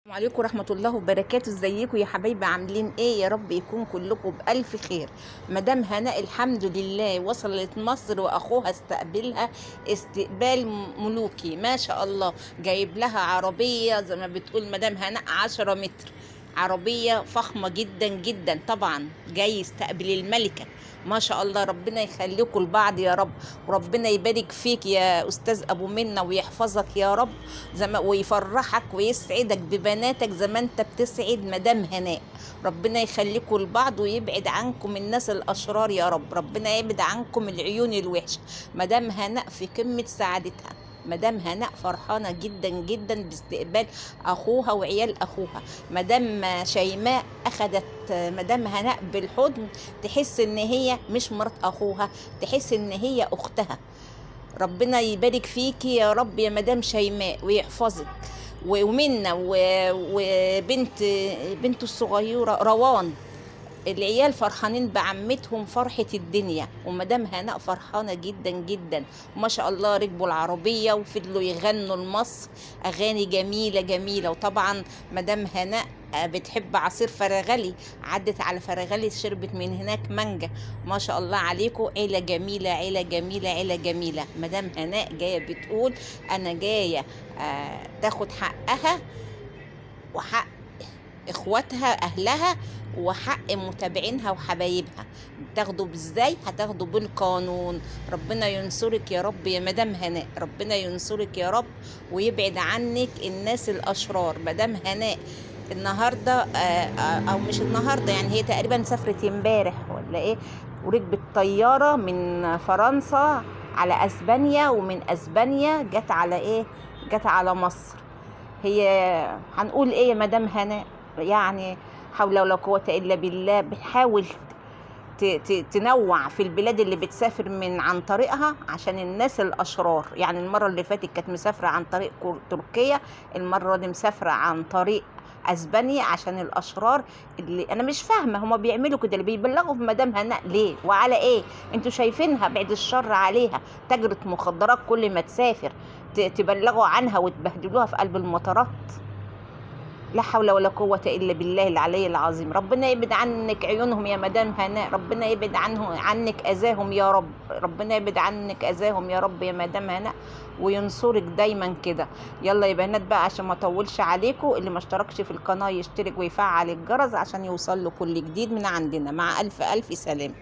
السلام عليكم ورحمة الله وبركاته. ازيكم يا حبايبي؟ عاملين ايه؟ يا رب يكون كلكم بألف خير. مدام هناء الحمد لله وصلت مصر واخوها استقبلها استقبال ملوكي ما شاء الله، جايب لها عربية زي ما بتقول مدام هناء 10 متر، عربية فخمة جدا جدا. طبعا جاي يستقبل الملكة ما شاء الله. ربنا يخليكم لبعض يا رب، وربنا يبارك فيك يا استاذ ابو منة ويحفظك يا رب، زي ما ويفرحك ويسعدك ببناتك زي ما انت بتسعد مدام هناء. ربنا يخليكم لبعض ويبعد عنكم الناس الاشرار يا رب، ربنا يبعد عنكم العيون الوحشة. مدام هناء في قمة سعادتها، مدام هناء فرحانة جدا جدا باستقبال أخوها وعيال أخوها. مدام شيماء أخدت مدام هناء بالحضن، تحس إن هي مش مرات أخوها، تحس إن هي أختها. ربنا يبارك فيكي يا رب يا مدام شيماء ويحفظك. ومنة وبنت بنته الصغيرة روان، العيال فرحانين بعمتهم فرحة الدنيا، ومدام هناء فرحانة جدا جدا وما شاء الله. ركبوا العربية وفضلوا يغنوا لمصر أغاني جميلة جميلة. وطبعا مدام هناء بتحب عصير فرغلي، عدت على فرغلي شربت من هناك مانجا. ما شاء الله عليكم، عيلة جميلة عيلة جميلة عيلة جميلة. مدام هناء جاية بتقول أنا جاية تاخد حقها وحق اخواتها اهلها وحق متابعينها وحبايبها. تاخده بازاي؟ هتاخده بالقانون. ربنا ينصرك يا رب يا مدام هناء، ربنا ينصرك يا رب ويبعد عنك الناس الاشرار. مدام هناء النهارده او مش النهارده، يعني هي تقريبا سافرت امبارح ولا ايه، وركبت طيارة من فرنسا على اسبانيا، ومن اسبانيا جت على ايه؟ جت على مصر. هي هنقول ايه يا مدام هناء؟ يعني حول ولا قوة إلا بالله. بتحاول تنوع في البلاد اللي بتسافر من عن طريقها عشان الناس الأشرار. يعني المرة اللي فاتت كانت مسافرة عن طريق تركيا، المرة دي مسافرة عن طريق أسبانيا عشان الأشرار. اللي أنا مش فاهمة هما بيعملوا كده اللي بيبلغوا في مدام هناء ليه وعلى إيه؟ انتوا شايفينها بعد الشر عليها تاجرة مخدرات، كل ما تسافر تبلغوا عنها وتبهدلوها في قلب المطارات. لا حول ولا قوة إلا بالله العلي العظيم. ربنا يبعد عنك عيونهم يا مدام هناء، ربنا يبعد عنك أذاهم يا رب، ربنا يبعد عنك أذاهم يا رب يا مدام هناء وينصرك دايما كده. يلا يا بنات بقى عشان ما اطولش عليكم، اللي ما اشتركش في القناة يشترك ويفعل الجرس عشان يوصل له كل جديد من عندنا. مع ألف ألف سلامة.